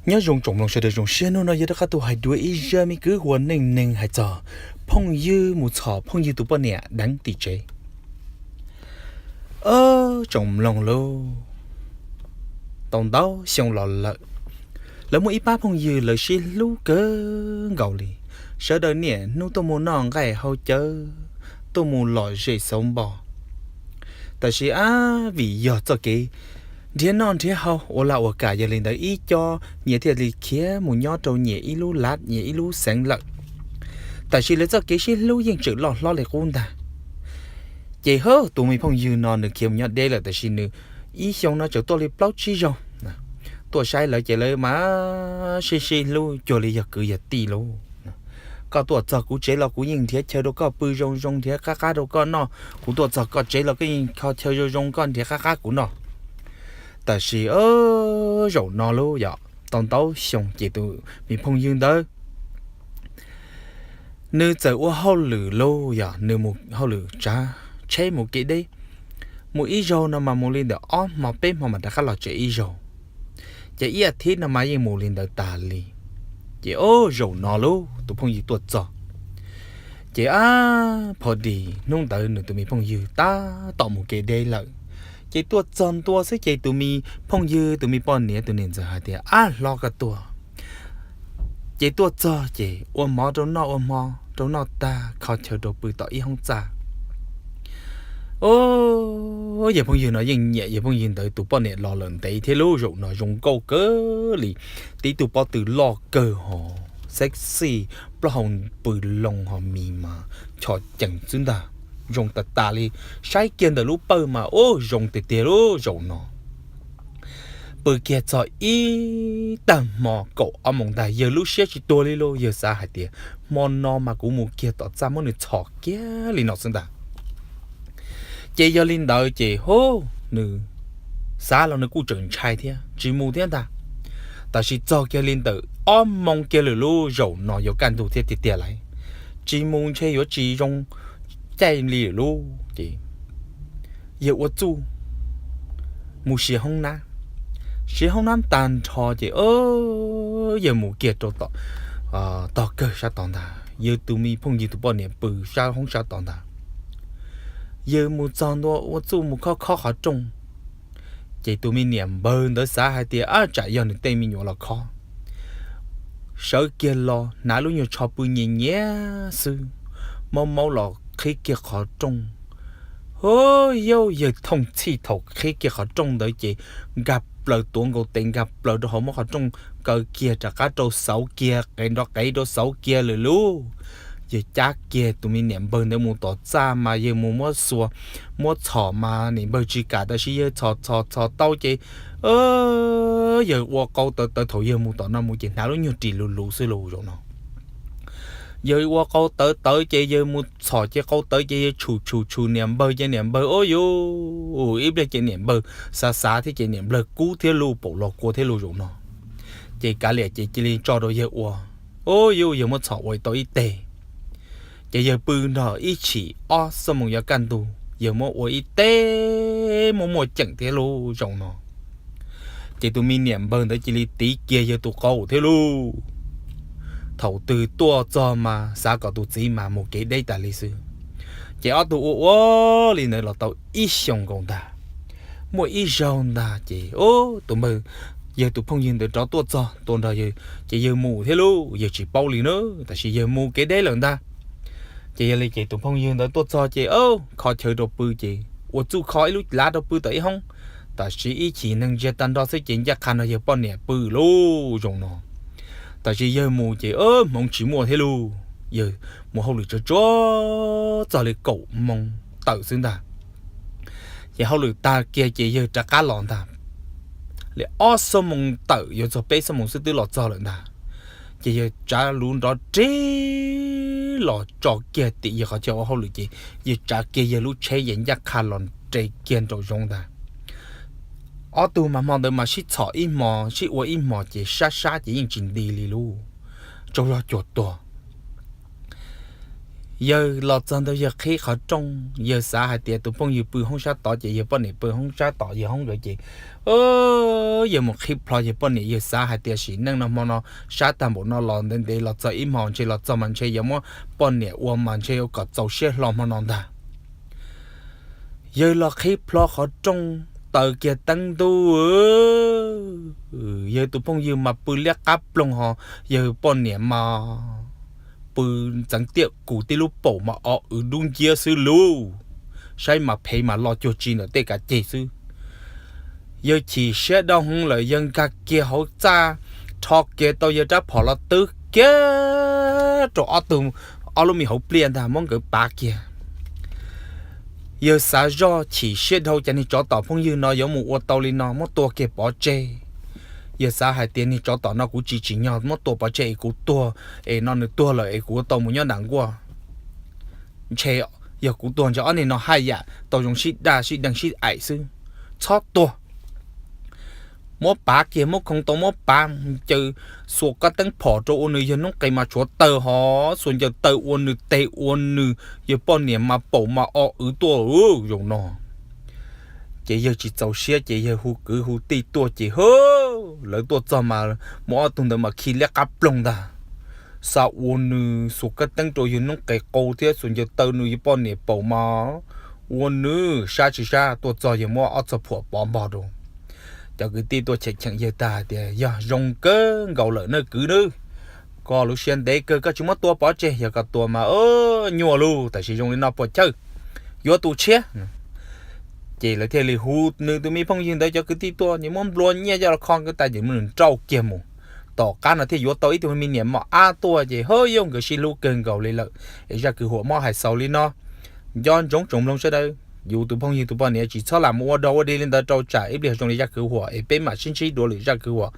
Nyob zoo tsoom mloog sawv daws, zoo siab hnub no yog rov qab tuaj hais dua ib zaj me kwv huam neej neeg hais txog phooj ywg mus txhom phooj ywg tus poj niam deev tim tsev. Tsoom mloog lauj, tau ntau xyoo los lawm, lawv muaj ib pab phooj ywg lawv sib hlub kawg nkaus li. Sawv daws niaj hnub tuaj mus noj nqaij haus cawv, tuaj mus lom zem xauv npo. Tab sis ab, vim yog txoj kev nrhiav noj nrhiav haus ua laj ua kam, yog li ntawd ib co nyias thiaj li khiav mus nyob rau nyias ib lub lav nyias ib lub xeev lawm. Tab sis lawv txoj kev sib hlub yeej tseem loj hlob li qub ntag. Ces hwb, tus me phooj ywg no nws khiav mus nyob deb lawm, tab sis nws ib xyoo no tseem tuaj li plaub tsib zaug tuaj saib lawv, ces lawv mas sib sib hlub cuag li yog kwv yog tij lauj. Koj tuaj txog kuv tsev los kuv yeej nrhiav chaw rau koj pw zoo zoo, nrhiav qab qab rau koj noj. Kuv tuaj txog koj tsev los koj yeej kho chaw zoo zoo, koj nrhiav qab qab kuv noj. Tab sis zaum no lauj, yog tau ntau xyoo ces tus me phooj ywg ntawd nws txawm ua hauj lwm lauj, yog nws mus hauj lwm tsav tsheb mus kev deb, mus ib zaug no mas mus li ntawm ob hmo peb hmo mas rov qab los tsev ib zaug. Ces ib as thiv no mas yeej mus li ntawd tas li. Ces o, zaum no lauj, tus phooj ywg tuaj txog, ces ab, pho dis hnub ntawd nws tus me phooj ywg tab tom mus kev deb lawm. Ces tuaj txog ntua xwb ces tus me phooj ywg tus me poj niam tus niam ntxawm hais tias, ab hlob, koj tuaj. Ces tuaj txog ces ua mov rau noj, ua hmo rau noj tag kho chaw rau pw tom ib hoob txaj. O, yawg phooj ywg no yeej nyiam yawg phooj ywg ntawd tus poj niam los lawm ntev thiab lauj, zaum no zoo nkauj kawg li, tib tug pob tw loj kawg hos sexy, plaub hau pw loo hos mis mas chom cees xwb ntag, zoo tas tas li. Saib kiag ntawm lub pawj mas ub zoo tiag tiag lauj zaum no. Pw kiag txog ib tag hmo kaum ob moos ntag, yawg lub siab tsis tuag li lauj, yawg xav hais tias hmo no mas kuv mus kiag tom txaj muab nws txhom kiag li no xwb ntag. Ces yog li ntawd ces hub, nws xav los nws kuj tseem ntshai thiab tsis mus thiab ntag. Tab sis txog kiag li ntawm ob moos kiag lawm lauj, zaum no yuav kaj ntug thiab tiag tiag lauj, tsis mus ntshe yuav tsis zoo caij li lawm lauj. Ces yawg ua txuj mus siav hoob nab. Siav hoob nab tag nrho ces yawg mus kiag rau tom tog kawg sab tod ntag, yawg tus me phooj ywg tus poj niam pw sab hoob sab tod ntag. Yawg mus txog ntua ua txuj mus khob khob qhov rooj. Ces tus me niam npawg ntawd xav hais tias ab, tsam yog nws tej me nyuam los khob. Sawv kiag los hnav lub nyuag tsho pw nyias nyias xwb, maub maub los qhib kiag qhov rooj. Hub, yawg thooj txhij thaum qhib kiag qhov rooj ntawd ces nkag plaws tuav nkaus tes nkag plaws rau hauv, muab qhov rooj kaw kiag rov qab rau xauv kiag, qev nrov qev rau xauv kiag lawm lauj. Yawg cab kiag tus me niam npawg ntawd mus tom txaj mas yawg mus muab xuas, muab txhom mas niam npawg tsis kam, tab sis yawg txhom txhom txhom tau ces yawg ua qau tawv tawv, thaum yawg mus tom no mus ces hnav lub nyuag ris luv luv xwb lauj zaum no. Yawg ua qau tawv tawv ces yawg mus txhom ces qau tawv ces yawg tshum tshum tshum niam npawg ces niam npawg, o yus, ib pliag ces niam npawg xav xav thiab ces niam npawg kub thiab lauj, paum los kua thiab lauj zaum no. Ces kav liam ces cia li tso rau yawg ua. O yus, yawg muab txhom ua tau ib teg. Ces yawg pw nrog ib chim ob xuab moos yuav kaj ntug, yawg muab ua ib teg muaj muaj ceem thiab lauj zaum no. Ces tus me niam npawg ntawd cia li tiv kiag yawg tus qau thiab lauj. Thaum twg tuaj txog mas xav kom tus txiv mas mus kev deb tas li xwb. Ces ob tug ua ua li ntawd los tau ib xyoos nkaus ntag. Muaj ib zaug ntag ces tus npawg, yawg tus phooj ywg ntawd rov tuaj txog tua nrog yawg, ces yawg mus thiab lauj, yawg tsis paub li na, tab sis yawg mus kev deb lawm ntag. Ces yog li ces tus phooj ywg ntawd tuaj txog ces kho chaw rau pw ces ua txuj kho ib lub lav rau pw tom ib hoob. Tab sis ib chim neeg ntsiag tag nrho xwb ces ncaj qha no yawg poj niam pw lauj zaum no. Tab sis yawg mus ces hmoov tsis muaj thiab lauj, yawg mus hauj lwm tsuag tsuag txog li kaum moos tawm xwb ntag. Ces hauj lwm tag kiag ces yawg rov qab los ntag. Li ob xuab moos tawm yuav txog peb xuab moos xwb twb los txog lawm ntag. Ces yawg tsav luv nrov rig los tso kiag tim yawg qhov chaw ua hauj lwm ces yawg tsav kiag yawg lub tsheb ces ncaj qha los nres kiag nraum zoov ntag. Ob tug mas hmo ntawd mas sib txhom ib hmos sib ua ib hmos ces sab sab ces yeej tsis nti li lauj, tsaug zog cuag tuag. Yawg los txog ntawd yawg qhib qhov rooj, yawg xav hais tias tus phooj ywg pw hoob sab tod ces yawg poj niam pw hoob sab tod yawg hoob ntawd ces yawg mus qhib plho yawg poj niam. Yawg xav hais tias sim neej no hmo no sab tag npaum no los ntev ntev los txog ib hmos ntshe los txog mas ntshe yuav muab poj niam ua mas ntshe yuav kom txaus siab hlo hmo no ntag. Yawg los qhib plho qhov rooj, taws kiag teeb ntuj, yawg tus phooj ywg mas pw liab qab ploog ho yawg poj niam mas pw ntxeev tiaj kus tib lub paum mas o wv dub nciab xwb lauj. Saib mas phem mas lo cuag tsi ntawm tej kav ceg xwb. Yawg chim siab dhau heev lawm yawg nkag kiag hauv txaj, rho kiag tau yawg rab phom los twb kiag rau ob tug, ob lub me hauv pliaj ntag muab nkawd pav kiag. Yawg xav zoj chim siab dhau cas niag tsov tom phooj ywg no yuav mus ua tau li no muab tua kiag pov tseg. Yawg xav hais tias niag tsov tom no kuv tsis tsim nyog muab tua pov tseg es kuv tuag, es no nws tuag lawm es kuv tau mus nyob nram nkuaj. Ntshe yog kuv tuag ntshe ob niag no haj yam tau zoo sib daj sib deev sib aim xwb. Txhob tuag. Muab pav kiag, muab khoo tau muab pav, ncaws xuas kab teeb phom rau ua nws yawg noob qes mas tshuav taw hov, xuas ncaws taw ua nws tes ua nws yawg poj niam mas paum mas o wv tuaj zaum no. Ces yawg tsis txaus siab ces yawg hu kwv hu tij tuaj ces hu, lawv tuaj txog mas muaj ob tug ntawd mas khi liab qab ploog ntag. Xa ua nws xuas kab teeb rau yawg noob qes qau thiab xuas ncaws taw nws yawg poj niam paum mas ua nws sab tsis sab, tuaj txog yawg muab ob txog phuam pov npog rau. Cov kwv tij tuaj cheem cheem yawg tag hais tias yog zoo kawg nkaus lawm na kwv nawb, koj lub siab ntev kawg koj tsis muab tua pov tseg, yog koj tua mas nyuaj lug, tam sim zoo li no puas chawj, yuav tus tshiab. Ces lawv thiaj li hu nws tus me phooj ywg ntawd cov kwv tij tuaj, nws muab nplua nyiaj coj los kho nkawd tas ces muab nws nrauj kiag mus. Tom qab no thiaj yuav tau ib tug me niam mos ab tuaj ces ho yog nkawd sib hlub kawg nkaus li lawm, es zaj kwv huam muab hais xaus li no. Nco ntsoov tsoom mloog sawv daws, yus tus phooj ywg tus poj niam tsis txhob lam mus ua dog ua dig li ntawd rau tsam ib pliag zoo li zaj kwv huam es peb mam sib ntsib dua lwm zaj kwv huam.